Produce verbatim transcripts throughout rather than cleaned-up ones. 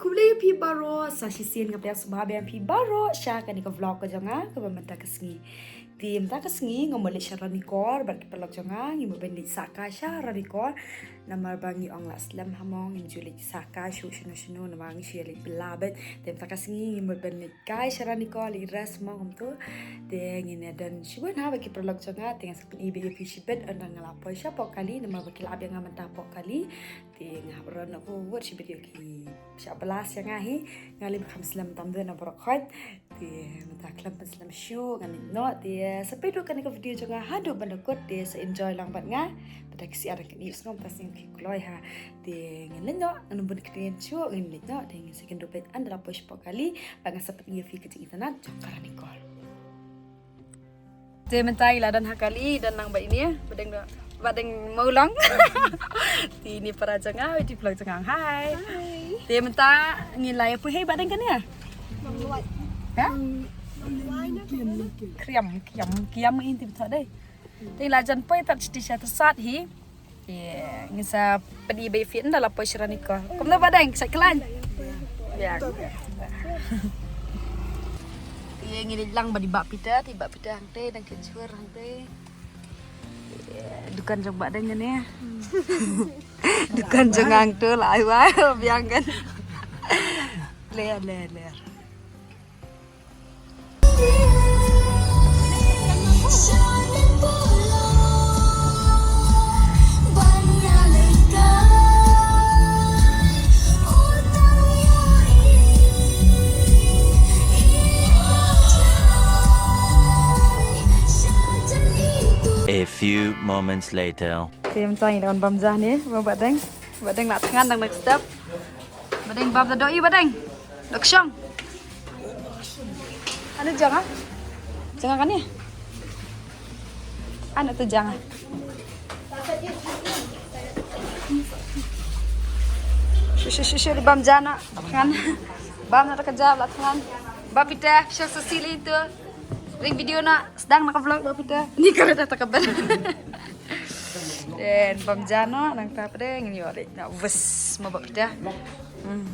Khublei ïa phi baroh, sa shisien nga pdiang sngewbha biang ïa phi baroh sha kane ka vlog ka jong nga kaba mynta ka sngi. Te mynta ka sngi nga mut leit sha Ranikor bad ki paralok jong nga, ngi mut ban leit sah kai sha Ranikor. Namar ba ngi ong lah slem ha mo, ngim ju leit sah kai shuh shano shano namar ngi shu ïa leit bylla beit. Te mynta ka sngi ngi mut ban leit kai sha Ranikor, leit rest mo kumto. Te ngin ïa don shibun ha bad ki paralok jong nga, te ngan sa pyni beit ïa phi shibit ynda nga la poi sha Pohkali namar ba ki la ap ïa nga mynta Pohkali. Te nga hap run na ko wot shibit ïa ki shah bylla ïa nga hi. Nga leh ba kham slem tam dei na baroh khoit. Te mynta khlem pynslem shuh ngan leit noh. Te sa peit ruh kane ka video jong nga haduh ban da kut, te sa enjoy lang bad nga. Bad da ki syiar ki sngewbha ta sing ki kloi ha. Te ngan leit noh, ngan bun kyndiat shuh ngan leit noh. Te ngin sa ïakynduh beit ynda la poi sha Pohkali bad ngan sa pyni ïa phi ka jingitynnad jong ka Ranikor. Te mynta i la don ha kali, don lang ba ine, ba dang, ba dang mawlong. Te ine para jong nga, iti vlog jong nga. Hai. Te mynta ngi la ïa poi hi ba dang kane. Ha? Kiam, kiam, kiam in ti btha dei. Te la jan poi tat siti sha ta sat hi. Te ngi sa pynbeit ïa phi ynda la poi sha Ranikor. Kumno ba dang sa khlaiñ. Ïa. Te ngi leit lang bad i Bah Peter, te i Bah Peter hangte dang kynjur hangte. Te dukan jong ba dang ne. Dukan jong nga hangto la ai wa biang kan. Ler, ler, ler. A few moments later. Te mynta ngi dang bam ja ne, ba ba dang. Ba dang la thngan dang next step. Ba dang bam da doi ba dang. Dok shong. Ano janga? Janga kane? Ano to janga? Shu shu shu shu bam jana. Thngan. Bam na ka ja la thngan. Ba pita shu sa sili to. Ring video na sdang na ka vlog ba pita. Ni ka rada ta ka bel. Den bam jano nang ta pdeng ngi ïoh leit na wes mo ba pita. Hmm.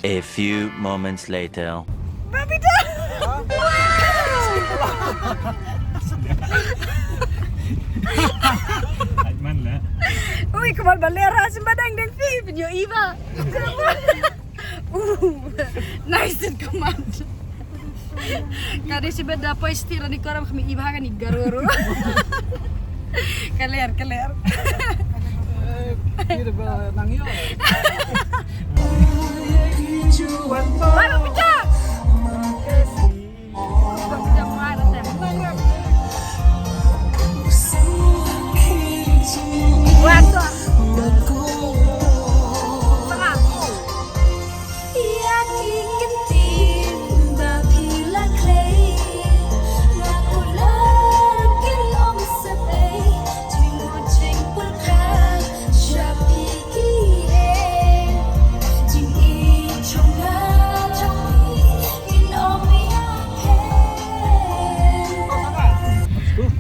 A few moments later. Ba pita. Ai man la. Ui, kmal ba lera sim ba dang dang fi video iba. Uh, nice and command. Ka dei shi bad da poi siti Ranikor kham i bha kane Garo ruh. Ka ler, ka ler. Eh, phi ba nang ïoh. Baru pecah.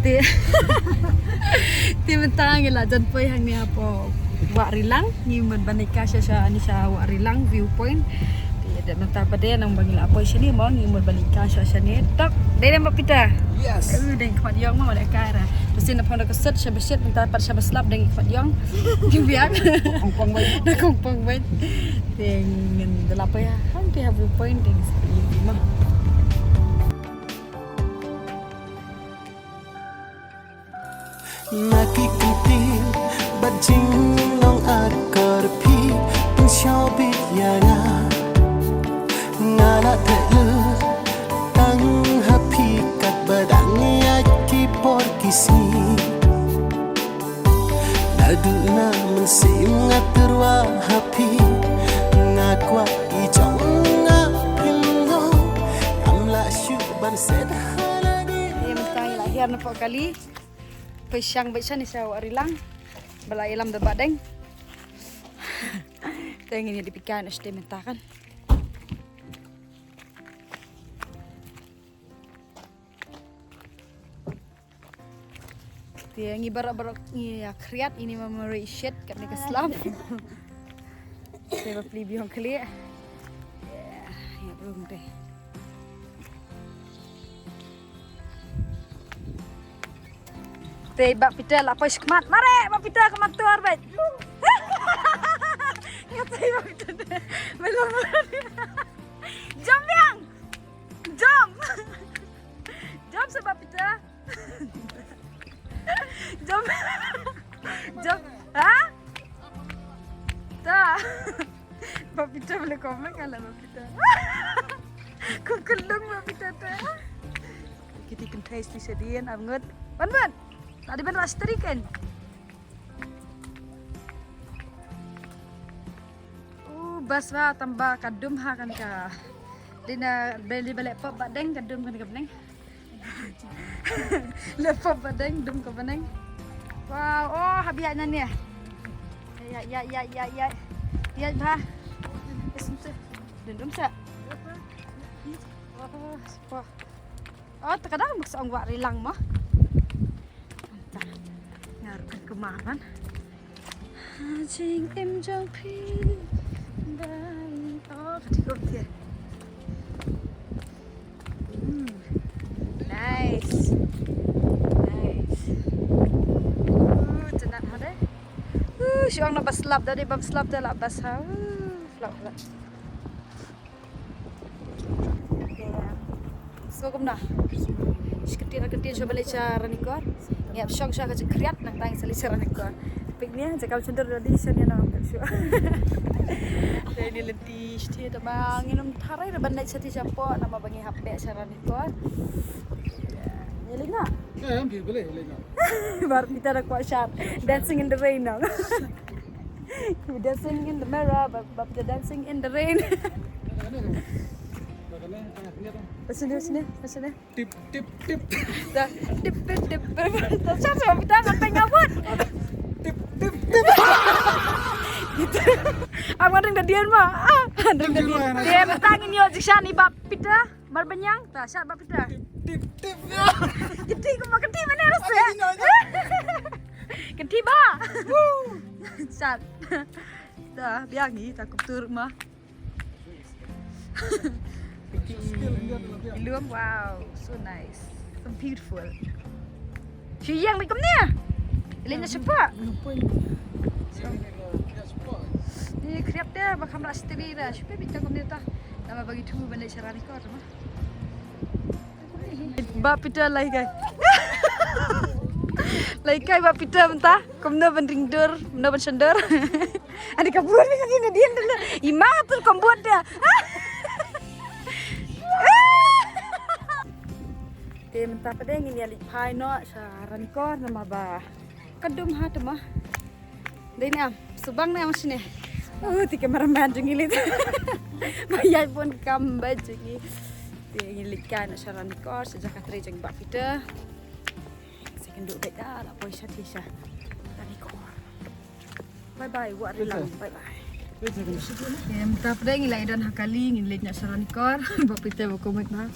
Te, te mynta ngi la jan poi hangne hapoh Wah Rilang, ngi mut ban leit kai sha sha ne sha Wah Rilang viewpoint. Te da mynta pat de nang ba ngi la poi shane mo ngi mut ban leit kai sha shane. Tok, dei dem ba pita. Yes. Dei khmat ïong mo da kai ra. Te sien na phong da ka set sha ba set mynta pat sha ba slap dei khmat ïong. Ngi biang. Kong pong bai. Da kong pong bai. Te ngin da la poi ha. Hangte ha viewpoint dei. Mo. Na ki kyntien bad jinglong akor phi pynshoh bit ïa nga. Nga la theh lut tang ha phi katba dang ïaid ki por ki sngi. Naduh na mynsiem nga tyrwa ha phi, nga kwah i jong nga phin long. Ngam lah shuh ban set ha lade. Ïa mynta ngi la hiar na Pohkali. Pyrshang beit shane sha Wah Rilang. Ba la ïalam da Bah Deng. Te ngin ïa dep ïa kai na shatei mynta kan. Te ngi baroh baroh ngi ïa khriat, ini ma Mary shet kat ne ka slap. Te ba pli biang khlieh. Ya, ya, brum te. Te Bah Peter la poi shikmat. Mare, Bah Peter ka matur bad. Ngatei Bah Peter. Belum. Jump biang. Jump. Jump sa Bah Peter. Jump. Jump. Ha? Ta. Bah Peter boleh komen kalau Bah Peter. Ku kelung Bah Peter ta. Kita kynthei sti sadian arngut. Wan wan. Tadi ben rastri kan. Uh, bas wa tamba ka dum ha kan ka. Dina beli balik pop badeng ka dum kan ka beneng. Lepop badeng dum ka beneng. Wow, oh habia nan ya. Ya ya ya ya ya. Ya ba. Dum dum sa. Oh, oh. Oh, ta ka dang mak sa ong wa rilang mo. Nga ruh kan kemah ban. Jing im jong phi. Bye. Oh, ka dei ka. Hmm. Nice. Nice. Uh, tenat ha dei. Uh, shu ong na ba slap da dei bam slap da la bas ha. Uh, flap flap. So kumna. Shi kyntien kyntien shuwa ban leit sha Ranikor. Ngi hap shong sha ka jingkhriat nangta ngin sa leit sha Ranikor. Pik nia jaka ba shyndur da dei sha nia na shuwa. Dei ni lynti shi te tama ngin ym tharai da ban leit sha ti sha pok namar ba ngi hap beh sha Ranikor. Ni leit na. Ya, ya, boleh, boleh na. Bar kita da kwah shad. Dancing in the rain na. Dancing in the mirror, but, but the dancing in the rain. Sini, sini, sini. Tip tip tip. Dah, tip tip tip. Dah, siap, siap, kita makan ngabut. Tip tip tip. Gitu. Aku ada yang dian mah. Ah, ada yang dian. Dia petang ini ojek shani bab pita. Marbanyang ta shat ba pita. Tip tip ya. Keti ko ma keti mana rasa. Keti ba. Shat. Ta biang ni ta kuptur ma. Luam, wow, so nice. So beautiful. Shi yang mai kumne. Ilin na shapa. Ni kriap dia ba kham rastri da. Shupe bita kumne ta. Nama bagi tu benda sharani ko ma. Ba pita lai kai. Lai kai ba pita mynta. Kumno ban ringdur, kumno ban shandur. Ani ka bur ni ni dia dulu. Ima tu kombot dia. Te mynta pade ngin ïa leit phai noh sha Ranikor namar ba ka dum ha te ma. Dei ne am, subang ne am shine. Uh, ti cameraman jong ngi leit. Ba ïa pun kam ba jong ngi. Te ngi leit kai na sha Ranikor, sha jaka trei jong Bah Peter. Second duk beit da la poi sha ti sha Ranikor. Bye bye, wa rilang. Bye bye. Em, ta pdeng ngi la i don ha kali, ngi leit na sha Ranikor. Bah Peter ba komik ba.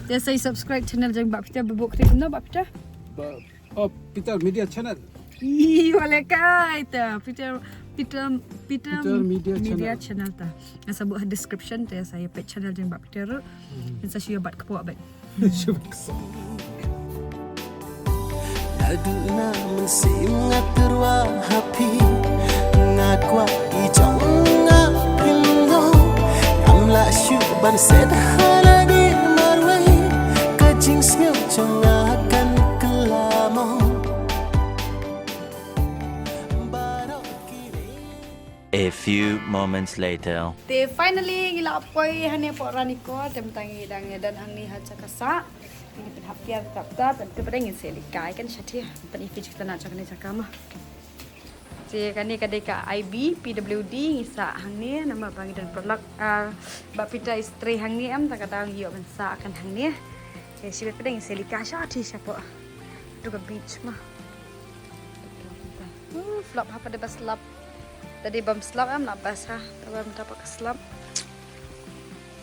Te sa subscribe channel jong Bah Peter, ba bok kri kumno Bah Peter. Ba Oh, Peter Media Channel. Ih, wa lehkai ta. Peter, Peter, Peter Peter Media Media Channel. Channel ta. Nga sa buh ha description te sa ïa peit channel jong Bah Peter ruh. Ngan sa shu ïa bat kpoh bad. Shu bat kpoh. Naduh na mynsiem nga tyrwa ha phi, nga kwah i jong nga phin long. Ngam lah shuh ban set ha lade marwei, ka jingsngew jong nga kan kylla mo. A few moments later. Te finally ngi la poi hangne hapoh Ranikor, te mynta ngi dang ïa don hangne ha jaka sah. Ngi pynhap kiar tap tap, te pdeng ngin sa leit kai kan shatei. Pyn i fiji tana jaka ne jaka ma. Te kane ka dei ka I B P W D ngi sah hangne namar ba ngi don paralok, ah, Bah Peter i trei hangne em, ta ka daw ngi ïoh ban sah kan hangne. Te shibit pdeng ngin sa leit kai shatei shapoh. Tu ka beach ma. Uh, flop ha pade ba slap. Tadi bam slap em la bas ha. Taba mynta pat ka slap.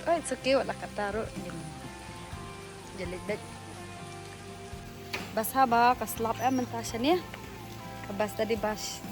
Oh, it's okay, wat la kata ruh. Jelit dek. Bas ha ba ka slap em mynta shane. Ka bas tadi bas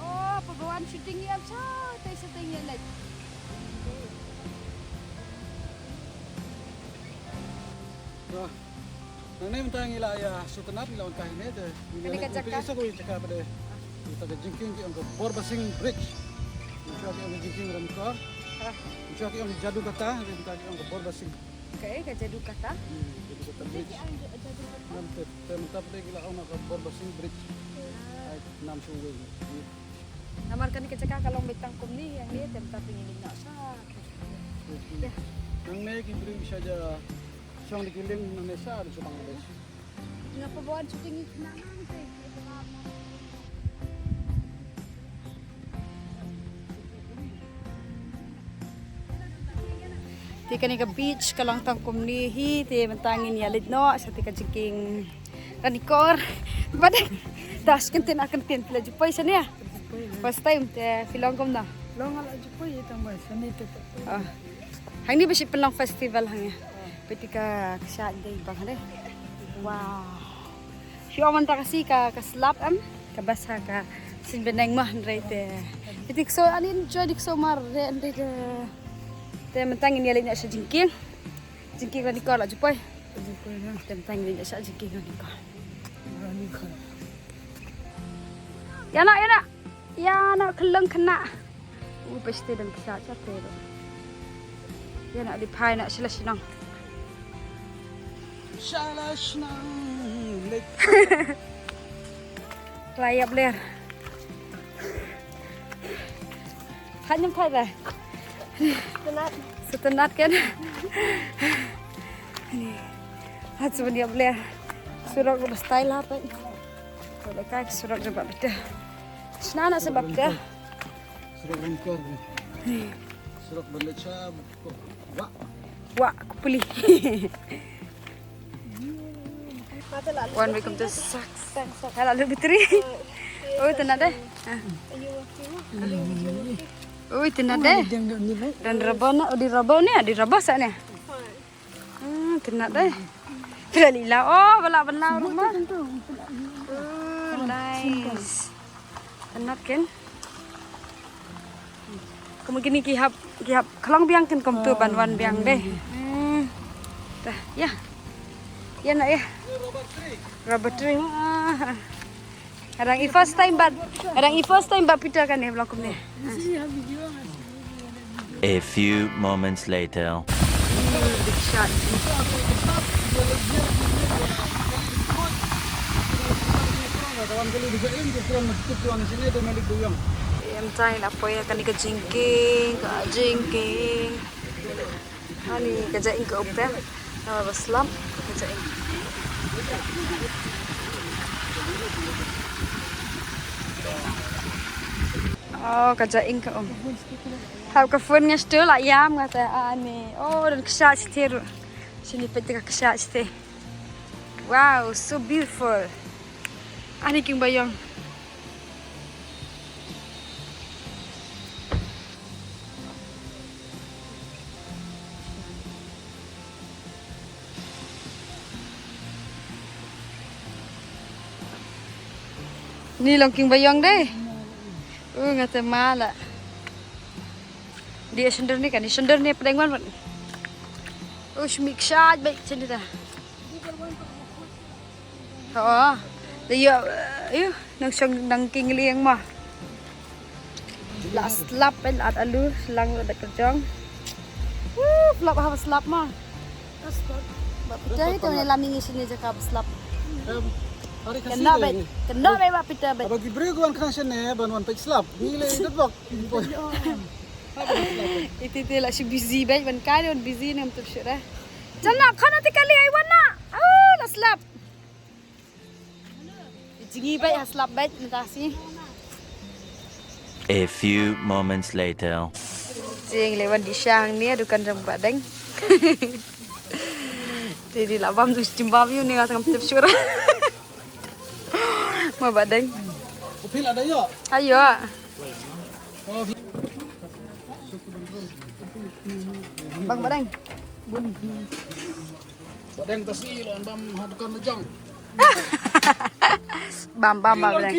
Oh, pynban shooting ïa sa, te shooting ïa leh. Nangne mynta ngi la ïa sngewtynnat, ngi la wan kai hangne te. Kane ka jaka? Sa kawei ka jaka pat de. Mynta ka jingkieng ki ong ka Borbasing Bridge. Mynta ki ong ka jingkieng Ramkor. Mynta ki ong Jadukata, mynta ki ong ka Borbasing. Ka, eh, ka Jadukata. Hmm, Jadukata Bridge. Mynta ki ong Jadukata. Nam te, te mynta pat de ki la ong ka Borbasing Bridge. Ai, nam shu wei. Namar kane ka jaka ka long beit tang kumne, hangne te mynta te ngin ïa sa. Nangne ki briew ki sa ja shong da ki lieng nangne sa da shu Bangladesh. Nga pynban shooting ïa kane nangne. Te kane ka beach ka long tang kumne hi, te mynta ngin ïa leit noh sha te ka jingkieng Ranikor. Bad te sha kyntien, a kyntien, phi la ju poi shane? First time te phi long kumno? Long, la ju poi tang ba shane te. Oh. Hangne ba shi pynlong festival hangne. Peit te ka kshaid dei bang dei. Wow. Shu ong mynta ka sngi ka, ka slap em, ka basa ka shin bneng mah hynrei te. Te dik so, ani enjoy dik so mar re hynrei te. Te mynta ngin ïa leit noh sha jingkieng. Jingkieng Ranikor la ju poi. Te mynta ngin ïa leit noh sha jingkieng Ranikor. Ïa na, ïa na. Ïa na khyllung khynnah. U pasteh dang kisa cha te ro. Ïa na di phai na shala shnong. Shala shnong. Lai ïap ler. Phai nyam phai ba. Tynat. Satynat kan. Hat sebenarnya ïap ler. Surok udah style apa? Udah kai surok coba beda. Shna na sebab ke? Surok Ranikor. Surok Banda Cham. Wah. Wah, kupuli. Wan, welcome to Saks. Hala lu bitri. Oh, tynat deh. Ah. Oh, tynat deh. Dan raba na, di raba ni, di raba sa ni. Hmm, tynat deh. Pila lila. Oh, bala bala rumah. Oh, nice. Tynat kan. Kum kine ki hap, ki hap khlong biang kan kum tu ban wan biang deh. Hmm. Dah, ya. Ya na ya. Rubber tree. Ah. Arang i first time bad, arang i first time bad Peter kan ne blong kumne. A few moments later. Big shot. Em tai la poi kane ka jingkieng, ka jingkieng. Ani ka jingkieng ka um te. Namar ba slap ka jingkieng. Oh, ka jingkieng ka um. Hap ka phone nga stu la ïam nga te ani. Oh, don ka sha siti ru. Sini peit ka sha siti. Wow, so beautiful. Ani king bayong. Ni long king bayong deh. Uh, nga te mala. Dia sender ni kan, ni sender ni pedeng wan. Uh, shmik shaj baik sender dah. Oh, dah ya, ayo, nang shong nang king liang mah. La slap el at alu, lang la dak kerjong. Uh, flap ha slap mah. Ba pita itu ni lami ngi sini jaka ba slap. Kena bet, kena bet ba pita bet. Aba ki briew wan khang shane ban wan peit slap. Ni le dot bok. Itu tu la shi busy bet ban kai don busy nam tu shura. Jana khana ti kali ai wana. Oh, la slap. Jingi bai ha slap bai mynta si. A few moments later. Jing le wan di shang ni dukan jong Bah Deng. Te di la bam tu stim bam yu ni nga tang tip shura. Ma Bah Deng. Upil ada yo. Ayo. Bang Bah Deng. Bun. Bah Deng tasi lo bam ha dukan lejong. Bam bam bam Deng.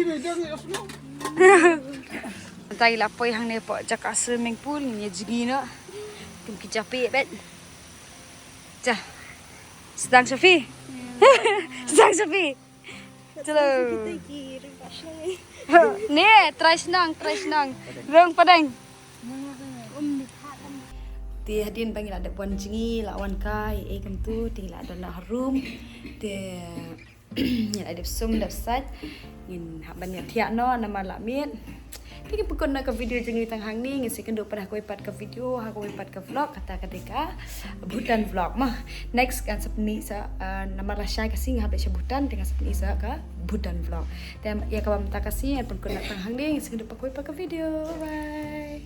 Tang la poi hangne po jaka swimming pool ngi jngi no. Kum ki japi bet. Ja. Sedang Shafi. Sedang Shafi. Chalo. Ne, try shnong, try shnong. Rong padang. Te hadien ba ngi la dep wan jngi la wan kai e kam tu te la don la harum te ngi la dep sum dep sait ngin hap ban ïa thiah noh namar la miet. Te ki pukun na ka video jngi tang hangne ngin sa ïakynduh pat ha kawei pat ka video ha kawei pat ka vlog kata ka dei ka Bhutan vlog ma. Next kan sa pyni sa namar la shai ka sngi hap dei sha Bhutan te kan sa pyni sa ka Bhutan vlog. Te ïa kaba mynta ka sngi ngan pynkut na tang hangne ngin sa ïakynduh pat ha kawei pat ka video. Bye.